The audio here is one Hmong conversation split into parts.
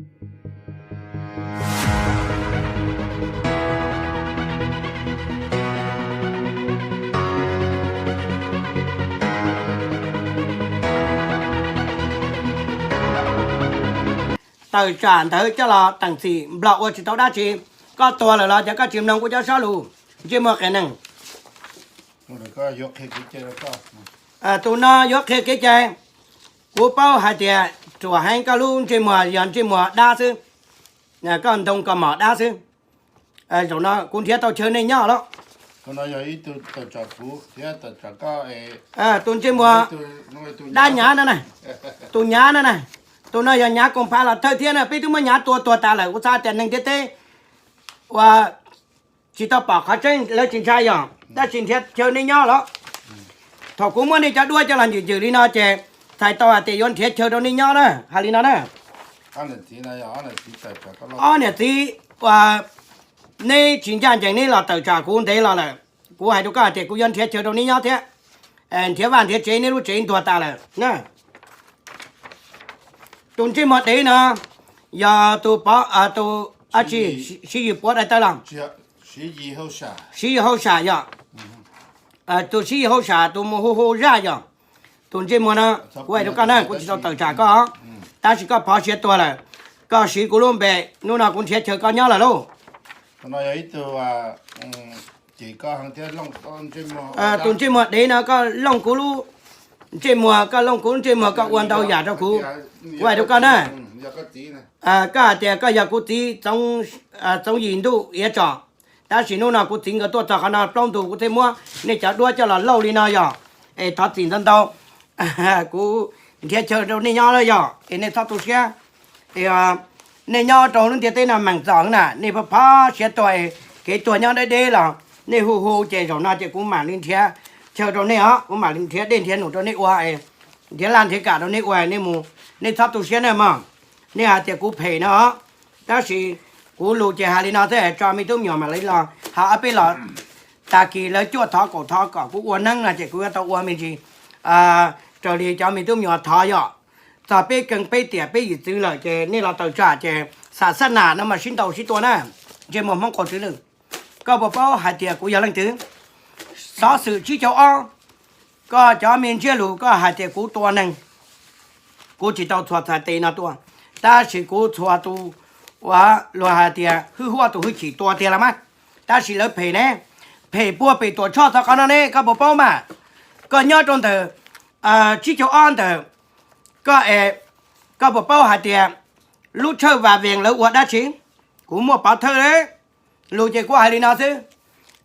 Tawm tsam ntawd coj los teem txim nplog ua tsis tau dab tsi. Koj tuag lawm los cov koj tsis mloog kuv cov sab lus, ntsej muag qias neeg. Tus no yuav qhia kev cai. Kuv paub hais tias ruam heev koj lub ntsej muag yog ntsej muag dab xwb, koj ntoo koj mom dab xwb. Zaum no kuv nrhiav tau chaw nej nyob lawm. Tus ntsej muag dab nyav no na, tus nyav no na, tus no yog nyav koom pha los thawj thiab na, peb twb muab nyav tua tuag tas lawm, kuv xav tias neeg ntiaj teb uas tsis tau pom qhov tseeb lawv tsis ntshai yog, tab sis nrhiav chaw nej nyob lawm. Thaum kuv muab nej cov duab coj los ncwm ncwm li no ces txhais tau hais tias yuav nrhiav chaw rau nej nyob na, hais li no na. Ob niam txiv, neb tsis ncaj ncees neb los tawm tsam kuv ntev los lawm. Kuv hais rau koj hais tias kuv yuav nrhiav chaw rau neb nyob thiab, nrhiav vaj nrhiav tsev, neb lub tsev ntuag tas lawm. Tus ntsej muag dev no yog tus, tus, Siv Yis puav daim tawv los? Siv Yis hauj sam yog. Tus Siv Yis hauj sam tus mus hu hu zaj yog. Tus ntsej muag no, kuv hais rau koj na, kuv tsis tau tawm tsam koj, tab sis koj phov siav tuag lawm, koj siv kuv lub npe, hnub no kuv nrhiav chaw koj nyob lawm lauj. Tus ntsej muag dev no koj looj kuv lub ntsej muag, koj looj kuv lub ntsej muag, koj ua ntau yam rau kuv. Kuv hais rau koj na, koj hais tias koj yog kuv txiv Txoov Yim Ntuj Iav Tsom, tab sis hnub no kuv txiv nkawd tuaj txog qhov no plaub ntug kuv thiaj muab nej cov duab coj los lauj li no yog, es thov txim ntau ntau. Kuv nrhiav chaw rau nej nyob lawm yog, es nej txhob tu siab. Nej nyob rau lub ntiaj teb no meem txom na, nej phov siav tuag, kev tuag nyob deb deb los nej hu hu ces zaum no ces kuv mam li nrhiav chaw rau nej os, kuv mam li nrhiav dej nrhiav num rau nej ua, nrhiav laj nrhiav kam rau nej ua, nej mus, nej txhob tu siab na mog. Nej hais tias kuv phem no, tab sis kuv lus ces hais li no xwb, tso me tub me nyuam mam li los, ho ob peb los, tag kis lawv cuaj thov kaum thov kom kuv ua neeb no ces kuv yuav tau ua me ntsis raws li cov me tub me nyuam thov yog. Txog peb keej peb tiam peb yim txwv lawm ces nej los tawm tsam ces xam xab nam no mas sib ntaus sib tua na, ntsej muag Hmoob Qaus Txwv Lwj. Koj puas paub hais tias kuv yog leej twg? Xov xwm tsib caug ob, koj cov me ntsiab lus koj hais tias kuv tua neeg, kuv tsis tau txhua txhais tes no tua, tab sis kuv txhua tus uas luag hais tias hwj huam tus hwj chim tua tiag los mas, tab sis lawv phem ne, phem puag pem Tuam Tshoj txog qhov no ne, koj puas paub mas? Koj nyob rau ntawm tsib caug ob ntawm, koj es, koj puas paub hais tias lub tshawj Vas Vees lawv ua dab tsi? Kuv muaj pov thawj, lus ces kuv hais li no xwb,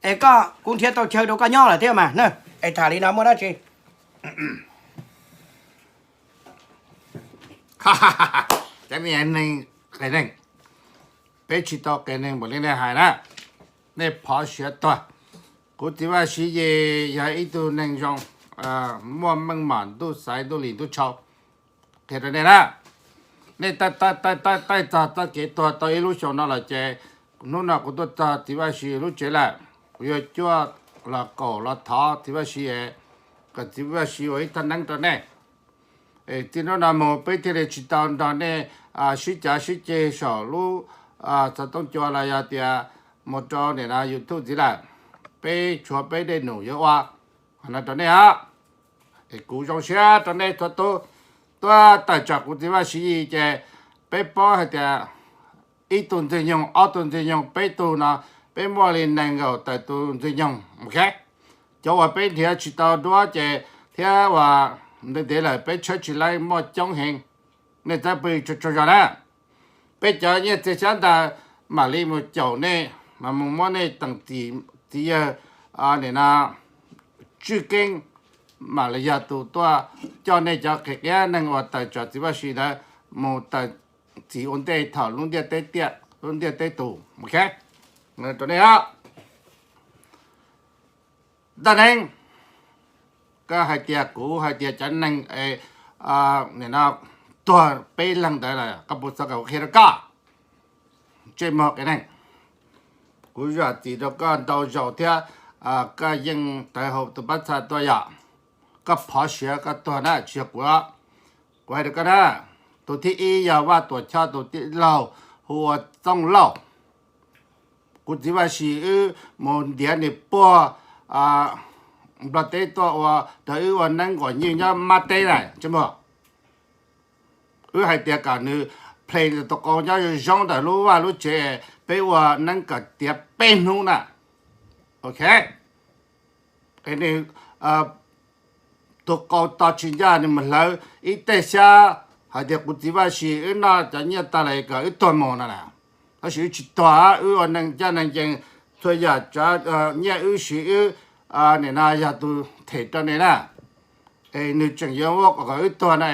es koj, kuv nrhiav tau chaw rau koj nyob lawm thiab mas, es tham li no muaj dab tsi? Cov neeg qias neeg, peb tsis tau qias neeg npaum li nej hais na, nej phov siav tuag. Kuv txiv Vaj Siv Yis yog ib tug neeg zoo, muaj meej mom ntuj xaiv ntuj lim ntuj tshau. Qhia rau nej na, nej taij txog txoj kev tuag tau ib lub xyoo no lawm ces hnub no kuv tuaj txog txiv Vaj Siv lub tsev lawm, kuv yuav cuaj los kaum los thov txiv Vaj Siv, kom txiv Vaj Siv ua ib thaj neeb rau nej. Txij hnub no mus peb thiaj li tsis tau nrog nej sib cav sib ceg saum lub xov tooj cua los yog tias mus rau nim no YouTube ntxiv lawm. Peb tshuav peb dej num yuav ua, qhov no rau nej os. Es kuv zoo siab rau nej txhua tus tuaj tawm tsam kuv txiv Vaj Siv Yis ces peb paub hais tias ib tug ntxwg nyoog, ob tug ntxwg nyoog, peb tug no peb muaj li nees nkaum tawm tus ntxwg nyoog, ok. Cov uas peb nrhiav tsis tau duab ces thiab uas ntev ntev lawm peb tshawb tsis laib muaj coob heev. Nej txawb pw tsaug zog na. Peb cov nyiaj txiag xyab ntawv mam li mus caum nej, mas mus muab nej teem txim, txiv yawg nim no Tswj Keeb mam li yog tus tuaj coj nej cov qia qiab neeg uas tawm tsam txiv Vaj Siv ntawd mus tawm txim ua ntej thaum lub ntiaj teb tiaj lub ntiaj teb tus, ok. Rau nej os. Dab neeb, koj hais tias kuv hais tias cov neeg nim no tuag peb leeg ntawd lawm, koj puas xav kom kuv qhia rau koj? Ntsej muag qias neeg, kuv zam txim rau koj ntau zaus thiab, koj yeej tawv hauv tus pab txha tuaj yom. Koj phov siav koj tuag na, tsis yog kuv. Kuv hais rau koj na, Tus thib ib yog Vaj Tuam Choj tus tij laug hu ua Txooj Lauj. Kuv txiv Vaj Sim wb mus ntiav nws puag Nplog teb tuaj ua rau wb ua neeb nquas nyiaj nyob Mab teb na, tsis muaj. Wb hais tias kom nws play tus qau nyob zoo ntawm lub vaj lub tsev, peb ua neeb kom tiav peb hnub na. Ok, nws tus qau to tsis ncaj, nws mus hlawv ib teg xyab hais tias kuv txiv Vaj Sim wb noj cov nyiaj tag lawm kom wb tuag mus no na. Tab sis wb tsis tuag, wb ua neeg ncaj neeg ncees, txhua yam nyiaj wb siv wb, nim no yog tus them rau nws na. Es nws tseem yuav muab kom wb tuag no,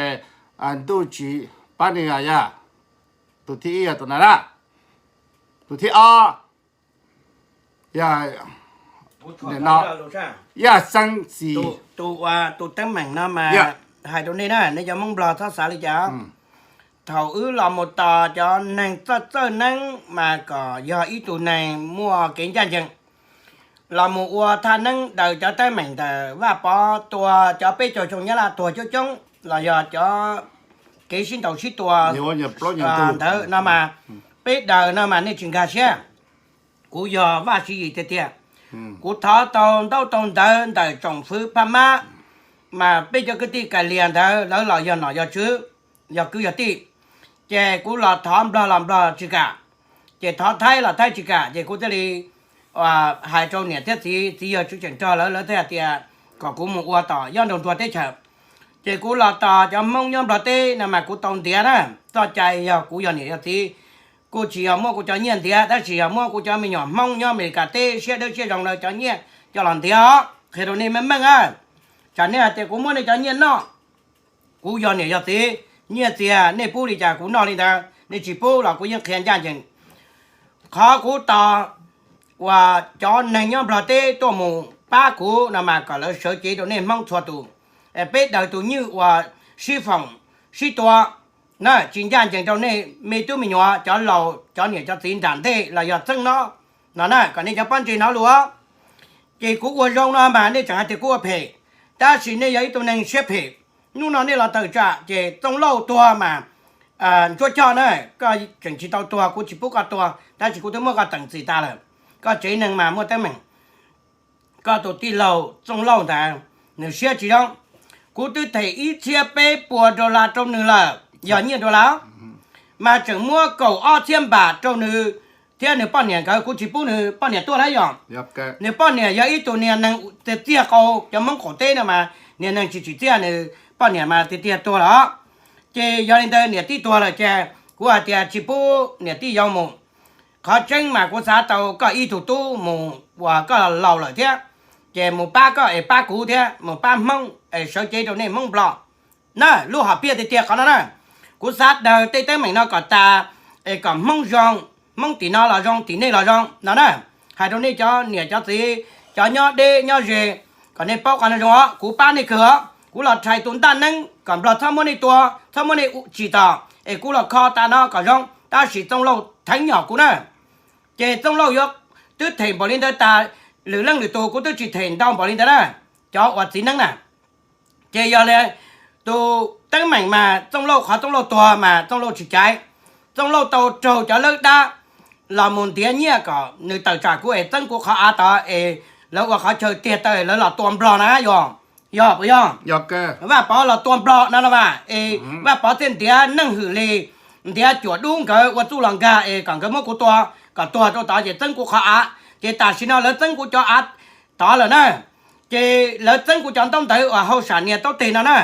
ntuj tsis pab nws yog. Tus thib ib yog tus no na. Tus thib ob yog no, Yaj Xeeb Xis. Tus teeb meem no mas hais rau nej na, nej cov Hmoob Nplog txhob xav li cas. Thaum wb los mus tos cov neeg txawj txawj neeb mas kom yog ib tug neeg muaj kev ncaj ncees los mus ua thaj neeb daws cov teeb meem ntawm Vaj Pov tua cov peb caug xyoo Nyab Laj tuag coob coob los yog cov kev sib ntaus sib tua ntawd no mas peb daws no mas nej tsis nkag siab. Kuv yog Vaj Siv Yim tiag tiag. Kuv thov tau ntaub tau ntawv ntawm tsoom fwv Phab Mab, mas peb cov kwv tij Kais Lias ntawd lawv los yog nom yog tswv, yog kwv yog tij. Ces kuv los thov Nplog los Nplog tsis kam, ces thov Thaib los Thaib tsis kam, ces kuv thiaj li hais rau niam thiab txiv, txiv yawg Tswv Tseem Rog lawv, lawv thiaj hais tias kom kuv mus ua tom Yob Nraug Nruas teb chaws. Ces kuv los tos cov Hmoob nyob Nplog teb no mas kuv tau ntiav na, txoj cai yog kuv yog niam yog txiv, kuj tsis yog muab kuv cov nyiaj ntiav, tab sis yog muab kuv cov me nyuam Hmoob nyob Amelikas teb siab dawb siab zoo lawv cov nyiaj coj los ntiav os. Qhia rau nej meej meej a, tsam nej hais tias kuv muab nej cov nyiaj noj. Kuv yog niam yog txiv, nyiaj txiag nej pub li cas kuv noj li ntawd, nej tsis pub los kuv yeej qhia ncaj ncees. Qhov kuv tos uas cov neeg nyob Nplog teb tuaj mus pab kuv no mas kom lawv sawv cev rau nej Hmoob txhua tus, peb daws tus nywj uas sib foom sib tua na, tsis ncaj ncees rau nej me tub me nyuam, cov laus cov niam cov txiv nram ntej los yog txeeb no, no na, kom nej cov pob ntseg hnov lus. Ces kuv ua zoo no mas nej tseem hais tias kuv ua phem, tab sis nej yog ib tug neeg siab phem. Hnub no nej los tawm tsam ces Txooj Lauj tuag mas, Ntsuab Choj na, koj tseem tsis tau tuag kuv tsis pub koj tuag, tab sis kuv twb muab koj teem txim tas lawm. Koj tsev neeg mas muaj teeb meem. Koj tus tij laug Txooj Lauj ntawd nws siab tsis zoo. Kuv twb them ib txhiab peb puas dollar rau nws lawm, yog nyiaj dollar, mas tseem muab kaum ob txhiab npam rau nws thiab nws poj niam nkawd, kuv tsis pub nws poj niam tuag lawm yog. Nws poj niam yog ib tug niag neeg tiag tiag qau, cov Hmoob qaum teb no mas niag neeg tsis tsim txiaj, nws poj niam mas tiag tiag tuag lawm. Ces yog li ntawd niam tij tuag lawm ces kuv hais tias tsis pub niam tij yau mus. Qhov tseeb mas kuv xav tau koj ib tug tub mus uas koj laus lawm thiab, ces mus pab koj es pab kuv thiab mus pab Hmoob es sawv cev rau nej Hmoob Nplog na. Lub hom phiaj tiag tiag qhov no na, kuv xav daws tej teeb meem no kom tas, es kom Hmoob zoo, Hmoob tim no los zoo, tim nej los zoo no na. Hais rau nej cov niam cov txiv, cov nyob deb nyob ze, kom nej paub qhov no zoo os, kuv pab nej kawg os. Kuv los rhais tus ntaj neeb kom Nplog txhob muab nej tua, txhob muab nej tsim txom, es kuv los kho tas no kom zoo, tab sis Txooj Lauj theev nyom kuv na. Ces Txooj Lauj yuav twb them npaum li ntawd tas, lwm leej lwm tus kuv twb tsis them ntau npaum li ntawd na, cov uas txiv neeb na. Ces yog li tus teeb meem mas Txooj Lauj, qhov Txooj Lauj tuag mas Txooj Lauj tsis caiv. Txooj Lauj tau raug cov lawb dab los mus ntiav nyiaj kom nws tawm tsam kuv es txeeb kuv qhov av tod es lawv ua qhov chaw tiag taw lawv los tua Nplog na yog, yog puas yog? Vaj Pov los tua Nplog no no mas es Vaj Pov thiaj ntiav Neej Hwm Lis, ntiav Cuam Dub nkawd ua txuj los nkag es kom nkawd muab kuv tua, kom tuag rau tod ces txeeb kuv qhov av. Ces tam sim no lawv txeeb kuv cov av tod lawm na, ces lawv txeeb kuv cov ntaub ntawv uas hauj sam nias taub teg no na.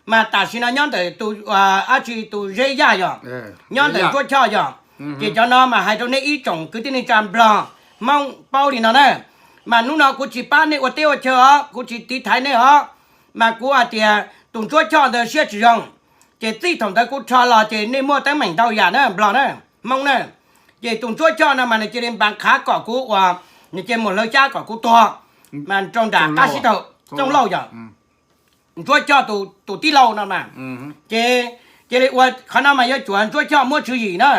Mas tam sim no nyob ntawm tus, dab tsi, tus Zeb Yaj yog, nyob ntawm Ntsuab Choj yog. Ces cov no mas hais rau nej ib tsoom kwv tij neej tsa Nplog Hmoob paub li no na. Mas hnub no kuv tsis pab nej ua teb ua chaw os, kuv tsis tiv thaiv nej os. Mas kuv hais tias tus Ntsuab Choj ntawd siab tsis zoo, ces txij thaum ntawd kuv rho los ces nej muaj teeb meem ntau yam na Nplog na, Hmoob na. Ces tus Ntsuab Choj no mas nws cia li npav qhav kom kuv uas, nws cia li mus hlawv xyab kom kuv tuag, mas rau nram qab sib tau Txooj Lauj yog. Ntsuab Choj tus tij laug no mas, ces cia li ua qhov no mas yuav cuav Ntsuab Choj muab tswv yim na.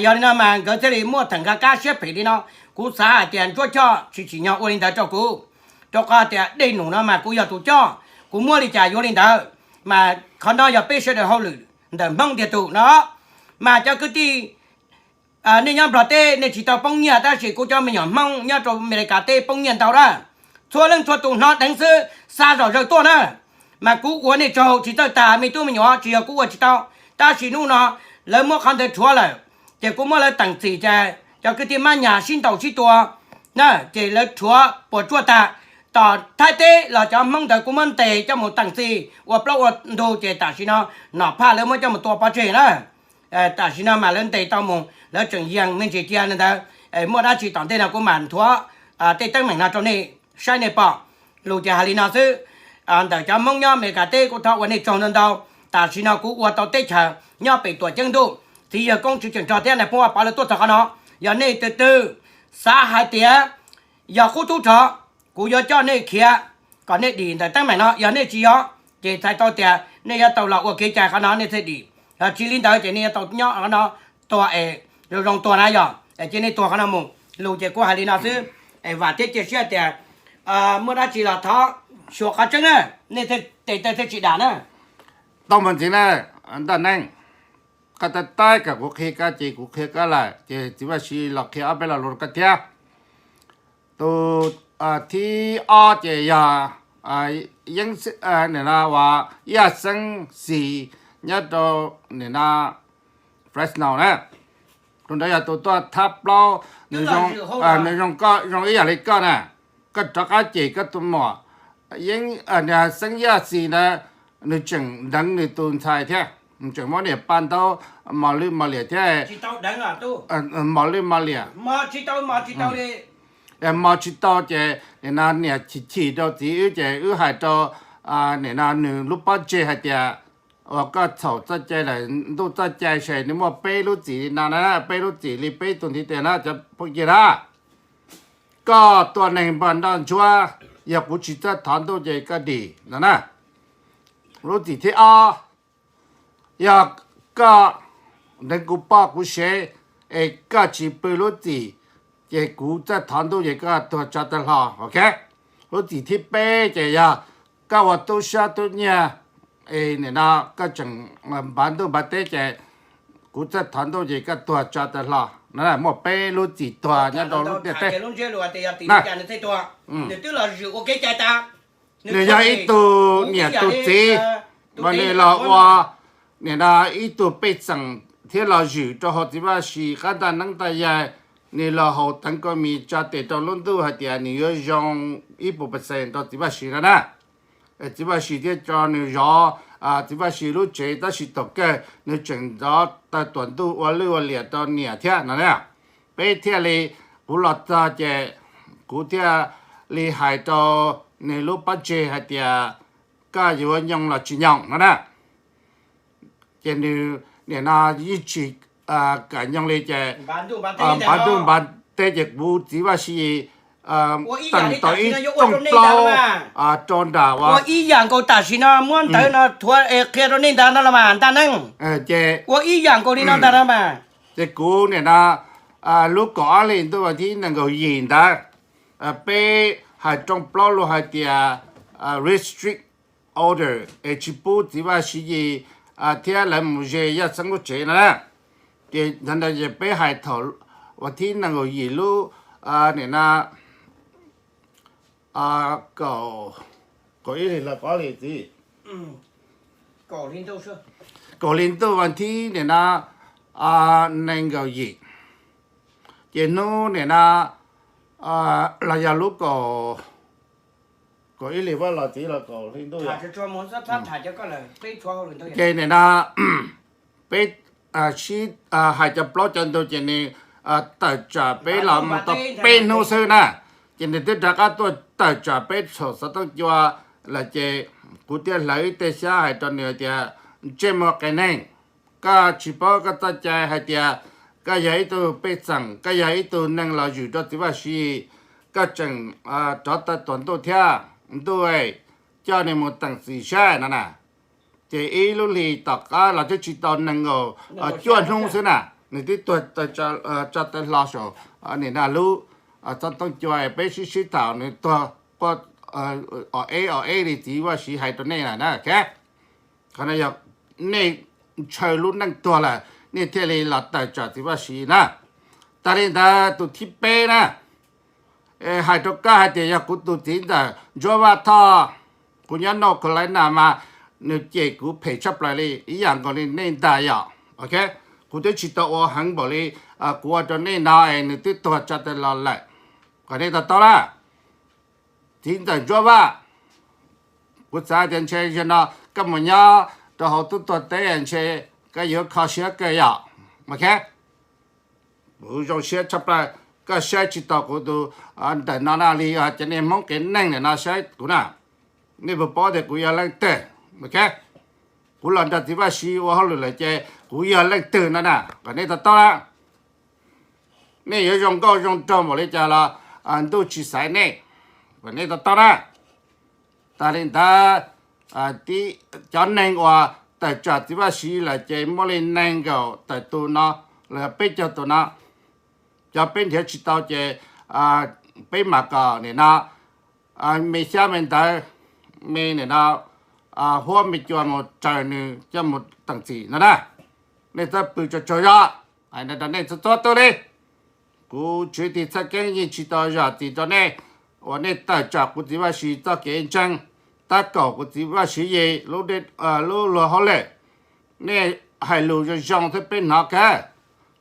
Yog li no mas nkawd thiaj li muaj theem nkag kab siab phem li no. Kuv xav hais tias Ntsuab Choj tsis tsim nyog ua li ntawd rau kuv, rau qhov tias dej num no mas kuv yog tus coj, kuv muab li cas yuav li ntawd. Mas qhov no yog peb sawv daws hauj lwm, ntawm Hmoob tiag tus no. Mas cov kwv tij, nej nyob Nplog teb nej tsis tau poob nyiaj, tab sis kuv cov me nyuam Hmoob nyob rau Amelikas teb poob nyiaj ntau na. Txhua leej txhua tus hnov deev xwb, xa zom zaws tuaj na. Mas kuv ua nej tsaug tsis txawj tag, me tub me nyuam, tsis yog kuv ua tsis tau, tab sis hnub no lawv muab qhov ntawd rhuav lawm, ces kuv muab lawv teem txim, ces cov kwv tij mab nyas sib ntaus sib tua na, ces lawv rhuav puas tsuaj tag. Tom Thaib teb los cov Hmoob ntawd kuv muab ntes coj mus teem txim ua plaub ua ntug, ces tam sim no nom phaj lawv muab coj mus tua pov tseg na. Tam sim no mas lawv ntes tau mus, lawv tseem yees me ntsis cia li ntawd. Muaj dab tsi tom ntej no kuv mam nthuav tej teeb meem no rau nej saib nej pom. Lus ces hais li no xwb. Ntawm cov Hmoob nyob Amelikas teb kuv thov ua nej tsaug ntau ntau. Tam sim no kuv ua tau teb chaws nyob pem Tuam Ceeb Ntuj, txiv yawg Koob Tswv Ceem Rog thiab nais phoo Vaj Pov lawv tuaj txog qhov no. Yog nej tus twg xav hais tias yog qub tub rog, kuv yuav coj nej khiav kom nej dim ntawm teeb meem no. Yog nej tsis yog, ces txhais tau tias nej yuav tau los ua kev cai qhov no nej thiaj dim. Yog tsis li ntawd ces nej yuav tau nyob qhov no tuag es zoo zoo tuag na yog. Cia nej tuag qhov no mus. Lus ces kuv hais li no xwb. Es vam thiab cia siab tias muaj dab tsi los thov xyuas qhov tseeb na, nej thiaj tes taw thiaj tsis dam na. Tau mas ntxiv na, Ntaj Neeb, koj tab tab kom kuv qhia koj ces kuv qhia koj lawm, ces txiv Vaj Siv los qhia ob peb lo lus rau koj thiab. Tus thib ob ces yog Yeeb, nim no uas Yaj Xeeb Xis nyob rau nim no Fresno na. Tus ntawd yog tus tuaj thab plaub, nws zoo, nws zoo, zoo ib yam li koj na. Koj rov qab cem koj tus muam Yeeb, Xeeb Yaj Xis ntawd, nws tseem deev nws tus ntxhais thiab, nws tseem muab niam paj ntaub mos lwj mos liam thiab. Mos lwj mos liam, mos tsis tau ces nim no niam chim chim rau txiv wb ces wb hais rau nim no nws lub pob ntseg hais tias uas koj txhaum txoj cai lawm, ntuj txoj cai ces nws muaj peb lub txim li no na, peb lub txim li peb tus ntiv tes na cov phooj ywg na. Koj tua neeg npog nroj ntsuab, yog kuv tsis txawj thov ntuj ces koj dim no na. Lub txim thib ob, yog koj deev kuv poj kuv sev es koj tsis pw lub txim, ces kuv txawj thov ntuj ces koj tuag tso tawg hlo, ok. Lub txim thib peb ces yog koj ua tub sab tub nyiag es nim no koj tseem npav ntuj npav teb ces kuv txawj thov ntuj ces koj tuag tso tawg hlo. Muaj peb lub txim tuag nyob rau lub ntiaj teb. Nws yog ib tug niam tus txiv, mas nws los ua nim no ib tug pej xeem thiab los zwm rau hauv txiv Vaj Siv qab ntaj neeb ntaj yaig. Nws los haus teev kau mis tsa tes rau lub ntuj hais tias nws yuav zoo ib puas percent rau txiv Vaj Siv no na. Txiv Vaj Siv thiaj tso nws zov txiv Vaj Siv lub tsev, tab sis thaum kawg nws tseem ntxov tawg tuam ntuj ua lwj ua liam rau niam thiab no na. Peb thiaj li, kuv los txog ces kuv thiaj li hais rau nws lub pob ntseg hais tias koj yuav nyoog los tsis nyoog no na. Ces nws nim no yeej tsis kam nyoog li ces npav ntuj npav teb ces kuv txiv Vaj Siv teem tau ib rooj plaub rau nram ua ib yam nkaus tam sim no muab ntawv no thuav qhia rau nej ntag no los mas ntaj neeb. Ces ua ib yam nkaus li no ntag no mas. Ces kuv nim no lub kaum ob hlis ntuj vas thib nees nkaum yim ntawd, peb hais rooj plaub lus hais tias restrict order es tsis pub txiv Vaj Siv Yis thiab lawv mus ze Yaj Xeeb lub tsev no na. Ces ntawd ces peb hais thaum vas thib nees nkaum yim lub nim no kaum, kaum ib hlis los kaum ob hlis txiv, kaum hli ntuj vas thib nim no nees nkaum yim. Ces hnub nim no los yog lub kaum, kaum ib hlis vaj los txiv los kaum hli ntuj. Ces nim no peb sib hais cov plaub cov ntug ces nws tawm tsam peb los mus tau peb hnub xwb na. Ces nws twb rov qab tuaj tawm tsam peb saum xov tooj cua lawm ces kuv thiaj hlawv ib teg xyab hais rau nws tias ntsej muag qias neeg, koj tsis paub koj txoj cai hais tias koj yog ib tug pej xeem, koj yog ib tug neeg los zwm rau txiv Vaj Siv, koj tseem rov tawg tuam ntuj thiab. Ntuj, coj nws mus teem txim saib no na. Ces ib lub hlis tom qab los twb tsis tau nees nkaum cuaj hnub xwb na, nws twb tuag tso tawg hlo saum nim no lub xov tooj cua peb sib sib tham nws tuag quaj o eb o eb li txiv Vaj Siv hais rau nej lawm na. Qhov no yog nej ntshaw lub neej tuag lawm nej thiaj li los tawm tsam txiv Vaj Siv na. Tas li ntawd tus thib peb na, hais rau koj hais tias yog kuv tus txiv ntxawm Ntsuab Vaj Thoj, kuv nyob North Carolina mas nws cem kuv phem tshaj plaws li ib yam nkaus li nej ntag yom. Ok, kuv twb tsis tau ua heev npaum li kuv ua rau nej no es nws twb tuag tsa tas los lawm. Kom nej to taub na, txiv ntxawm Ntsuab Vaj, kuv xav tias ntshe yog no koj mus nyob rau hauv tub tuag teb ntshe koj yuav kho siab kawg yom. Ok, kuv zoo siab tshaj plaws koj saib tsis taus kuv tus ntawm no na li yog cov niag Hmoob qias neeg ntawm no saib kuv na. Nej puas paub tias kuv yog leej twg? Ok, kuv los nrog txiv Vaj Siv ua hauj lwm lawm ces kuv yog leej twg no na, kom nej to taub na. Nej yuav zoo nkauj zoo nraug npaum li cas los ntuj tsis xaiv nej, kom nej to taub na. Tas li ntawd, cov neeg uas tawm tsam txiv Vaj Siv lawm ces muaj li nees nkaum tawm tus no, los peb caug tus no. Cov peb nrhiav tsis tau ces peb mam kom nim no me xyab me ntawv, me nim no huab me cua mus raws nws coj mus teem txim no na. Nej txhob pw tsaug tsaug zog, hais no rau nej txhua txhua tus li. Kuv Tswv Tij Txhiaj Keeb yeej tsis tau zam txim rau nej uas nej tawm tsam kuv txiv Vaj Siv txoj kev ntseeg, tab kaum kuv txiv Vaj Siv Yis lub luag hauj lwm. Nej hais lus zoo zoo thiab peb hnov kawg.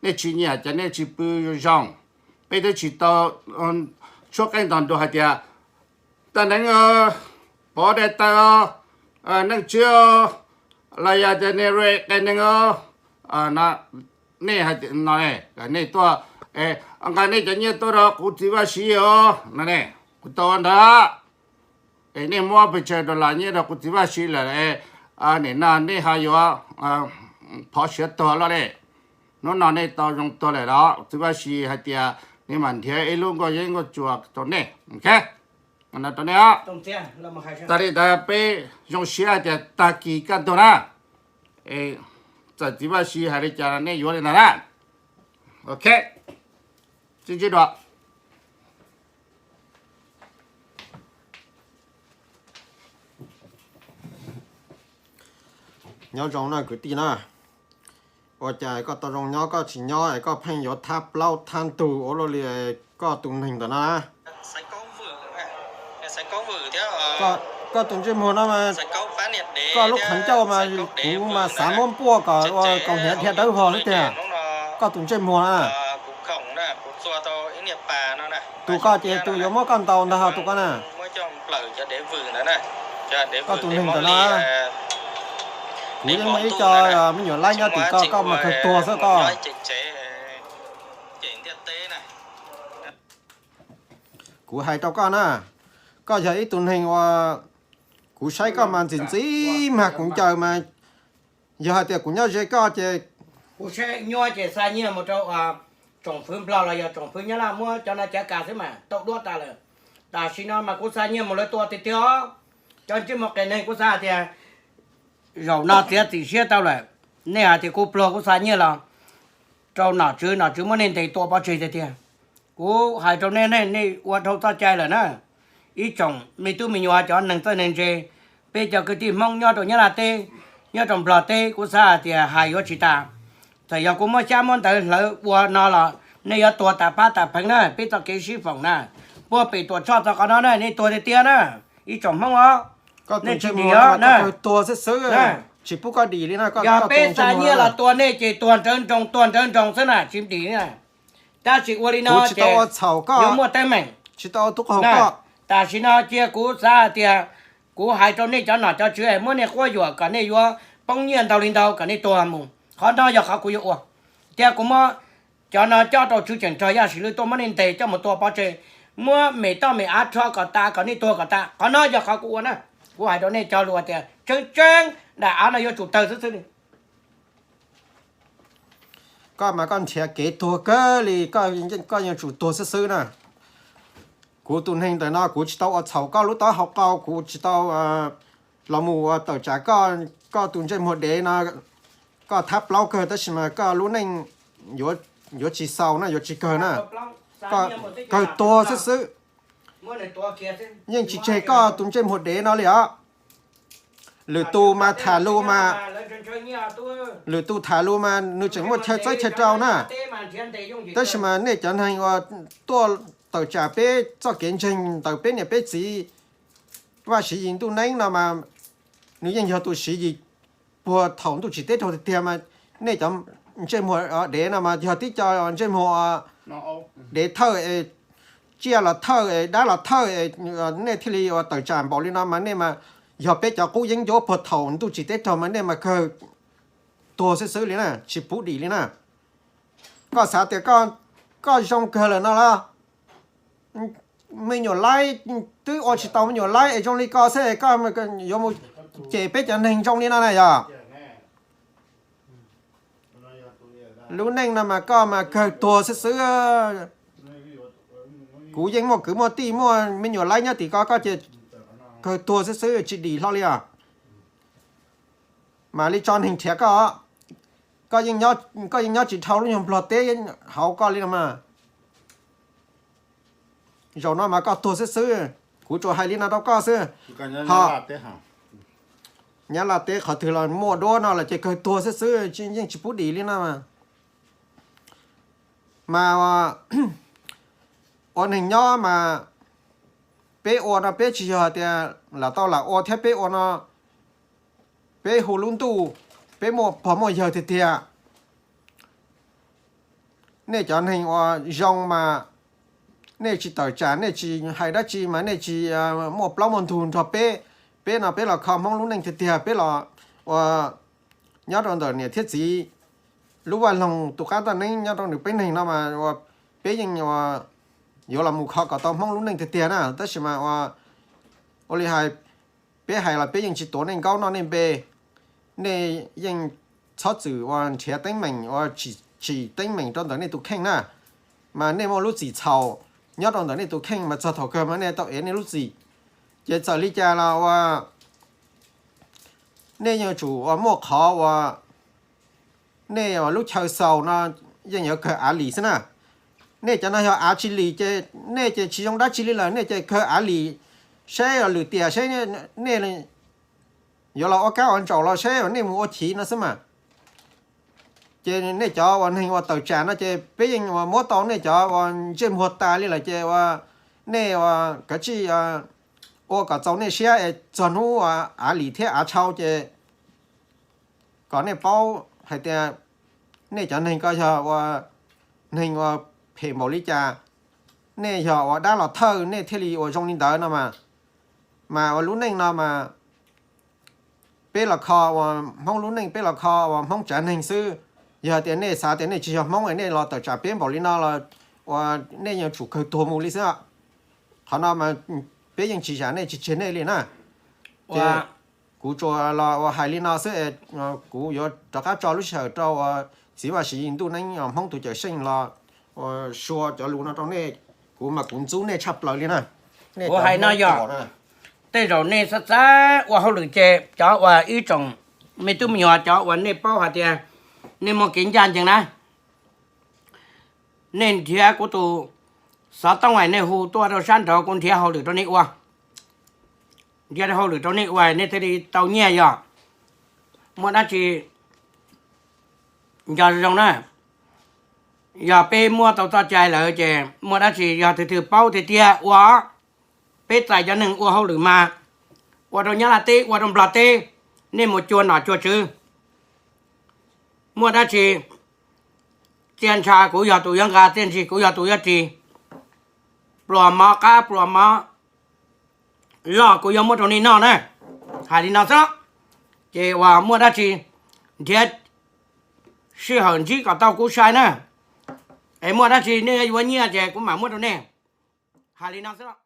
Nej tsis nyiam ces nej tsis pw zoo zoo. Peb twb tsis tau tshuab qeej ntaus nruas hais tias Tag Neeb Pov Dai Taw, Neej Tswb los yog tias Nere Qe Neeg, nej no, nej tuaj, nqa nej cov nyiaj tuaj rau kuv txiv Vaj Siv os no ne. Kuv tau ua ntawd, es nej muab pes tsawg dollar nyiaj rau kuv txiv Vaj Siv lawm, nim no nej ho yuav phov siav tuag loj li. Hnub no nej tau zoo tuag lawm los txiv Vaj Siv hais tias nws mam nrhiav ib lub nkauj yeeb nkauj tsua rau nej. Ok, rau nej, tas li ntawd peb zoo siab hais tias tag kis kaj ntug na, txawm txiv Vaj Siv hais li cas nej yuav li ntawd na. Ok, sib ntsib dua. Nyob zoo na kwv tij na. Ua cas koj tau zoo nyob koj tsis nyob es koj pheej yuav thab plaub thab ntug ua luaj li koj tus neeg ntawm no na? Koj tus ntsej muag no mas, koj lub qhov ncauj mas kuv mas xav muab npuaj kom ua kaus hniav dhia dawb vog xwb tiag. Koj tus ntsej muag na. Tus koj ces tus yuav muab koj ntaus ntag tus koj na. Koj tus neeg ntawm no, kuv yeej muaj ib co me nyuam laib nyob tim koj, koj mas kawg tuag xwb koj. Kuv hais rau koj na, koj yog ib tug neeg uas kuv saib koj mas ntxim ntxim mas kuv ncaws mas, yog hais tias kuv nyob ze koj ces kuv saib nyuaj ces xa nyiaj mus rau tsoom fwv Nplog los yog tsoom fwv Nyab Laj muab cov no cav kas xwb mas tau duab tas lawm. Tam sim no mas kuv xa nyiaj mus lawv tua tiag tiag os. Cov ntsej muag qias neeg kuv xav hais tias zaum no txiav txim siab tau lawm, nej hais tias kuv pluag kuv xa nyiaj los rau nom tswv, nom tswv muab nej ntes tua pov tseg tiag tiag. Kuv hais rau nej, nej ua dhau txoj cai lawm na. Ib tsoom me tub me nyuam cov neeg txawj neeg ntse, peb cov kwv tij Hmoob nyob rau Nyab Laj teb, nyob rau Nplog teb, kuv xav hais tias hais yuav tsis tas. Txawm yog kuv muab xyab muab ntawv hlawv ua no los nej yuav tuag tas pab tas pheev na, peb txoj kev sib foom na. Puag pem Tuam Tshoj txog qhov no na nej tuag tiag tiag na, ib tsoom Hmoob os. Nej tsis dim os na. Tuag xwb xwb, tsis pub koj dim li na. Yog peb xa nyiaj los tua nej ces tuag nrawv nroos tuag nrawv nroos xwb na, tsis dim na. Tab sis ua li no ces yuav muaj teeb meem. Tam sim no cia kuv xav hais tias kuv hais rau nej cov nom cov tswv muab nej quab yuam kom nej yuav poob nyiaj ntau li ntau kom nej tuag mus. Qhov no yog qhov kuv yuav ua. Thiab kuv muab cov no cob rau tswv tseem rog Yaj Sim Lwj tuaj muab nej ntes coj mus tua pov tseg, muab me toj me av rho kom tas kom nej tuag kom tas. Qhov no yog qhov kuv ua na. Kuv hais rau nej cov lus tias tseeb tseeb daim av no yuav tsum tawg xwb xwb li. Koj mas koj nrhiav kev tuag kawg li, koj yeej tsum tuag xwb xwb na. Kuv tus neeg ntawm no kuv tsis tau ua txhaum koj lub taub hau qau, kuv tsis tau los mus ua tawm tsam koj tus ntsej muag dev no. Koj thab plaub kawg tab sis mas koj lub neej yuav tsis xaus na, yuav tsis kawg na. Koj kawg tuag xwb xwb. Yeej tsis tseg koj tus ntsej muag dev no li os. Lwm tus mas tham lus mas, lwm tus tham lus mas nws tseem muaj chaw txawb chaw rau na. Tab sis mas nej cov neeg uas tuaj tawm tsam peb txoj kev ntseeg ntawm peb niam peb txiv Vaj Siv Yis Ntuj Neeb no mas nws yeej yog tus Siv Yis puag thaum ntuj tsim teb raug tiag tiag mas nej cov ntsej muag dev no mas yog tib co ntsej muag dev thawj es tsiaj los thawj es dab los thawj es nej thiaj li ua tawm tsam npaum li no mas nej mas yog peb cov qub yeeb ncuab puag thaum ntuj tsim teb raug mas nej mas kawg tuag xwb xwb li na, tsis pub dim li na. Koj xav tias koj zoo kawg lawm no los? Me nyuam laib twb ua tsis tau me nyuam laib es zoo li koj xwb koj yuav mus cem peb cov neeg zoo li no na yog? Lub neej no mas koj mas kawg tuag xwb xwb. Kuv yeej muaj kwv muaj tij muaj me nyuam laib nyob tim ko, koj ces kawg tuag xwb xwb tsis dim hlo li os. Mam li tso neeg nrhiav koj, koj yeej nyob tsis dhau lub nyuag nplog teb hauv koj li no mas. Zaum no mas koj tuag xwb xwb, kuv tsuas hais li no rau koj xwb. Ho Nyab Laj teb qhov twg los muaj duab no los ces kawg tuag xwb xwb, yeej tsis pub dim li no mas. Mas ua neeg nyob mas peb ua no peb tsis yog tias lam tau lam ua thiab, peb ua no peb hu lub ntuj, peb muaj pog muaj yawg tiag tiag. Nej cov neeg uas zoo mas nej tsis tawm tsam, nej tsis hais dab tsi mas nej tsis muaj plaub muaj ntug nrog peb. Peb no peb los kho Hmoob lub neej tiag tiag, peb los ua nyob rau ntawm niam thiab txiv lub vaj loog tus qab ntaj neeb nyob rau nws peb neeg no mas ua peb yeej ua yuav los mus kho kom tau Hmoob lub neej tiag tiag na. Tab sis mas ua, ua li hais, peb hais los peb yeej tsis tuav nej nkaub noj nej npe. Nej yeej txhob txwm ua nrhiav teeb meem ua tsim teeb meem rau ntawm nej tus kheej na. Mas nej muaj lub txim txhaum nyob rau ntawm nej tus kheej mas txog thaum kawg mas nej tau ev nej lub txim. Ces txawm li cas los ua nej yuav tsum ua muaj qhov ua nej ua lub chaw xaus no yeej yuav kawg av lis xwb na. Nej cov no yog av tsis lis ces nej ces tsis zoo dab tsi li lawm, nej ces kawg av lis saib lwm tiam saib nej yuav los ua kab ua ntsaum los saib nej mus ua chiv no xwb mas. Ces nej cov uas neeg uas tawm tsam no ces peb yeej uas muab tau nej cov uas ntsej muag tas li lawm ces ua nej uas kav tsij ua kom txaus nej siab es txog hnub av lis thiab av tshau ces kom nej paub hais tias nej cov neeg ko yog ua neeg ua phem npaum li cas, nej yog ua dab los thawj nej thiaj li ua zoo li ntawd no mas. Mas ua lub neej no mas peb los kho ua Hmoob lub neej, peb los kho ua Hmoob tsav neeg xwb. Yog tias nej xav tias nej tsis yog Hmoob nej los tawm tsam peb npaum li no los ua nej yuav tsum kawg tuag mus li xwb. Qhov no mas peb yeej tsis zam nej tsis tseg nej li na. Ces kuv tsuas los ua hais li no xwb, kuv yuav rov qab tso lub sij hawm rau ua txiv Vaj Siv Yis Ntuj Neeb Hmoob tus cawm seej los ua sua cov lus no rau nej. Kuv mas kuv ntxub nej tshaj plaws li na. Kuv hais no yog tej zaum nej xav xav ua hauj lwm ces cov uas ib tsoom me tub me nyuam cov uas nej paub hais tias nej muaj kev ncaj ncees na, nej nrhiav kuv tus xov tooj es nej hu tuaj rau sab nraud kuv nrhiav hauj lwm rau nej ua. Nrhiav hauj lwm rau nej ua nej thiaj li tau nyiaj yog muaj dab tsi nco zoo zoo na. Yog peb muab tau txoj cai lawm ces muaj dab tsi yog tus twg paub tiag tiag ua, peb txais cov neeg ua hauj lwm mas ua rau Nyab Laj teb ua rau Nplog teb, nej mus cuag nom cuag tswv. Muaj dab tsi txiaj ntsha kuv yog tus yuav nqa, txiaj ntsig kuv yog tus yuav ris, pluas mov qab pluas mov loj kuv yuav muab rau nej noj na. Hais li no xwb, ces uas muaj dab tsi nrhiav sij hawm ntsib kom tau kuv sai na. Es muaj dab tsi nej yuav nyiaj ces kuv mam muab rau nej. Hais li no xwb.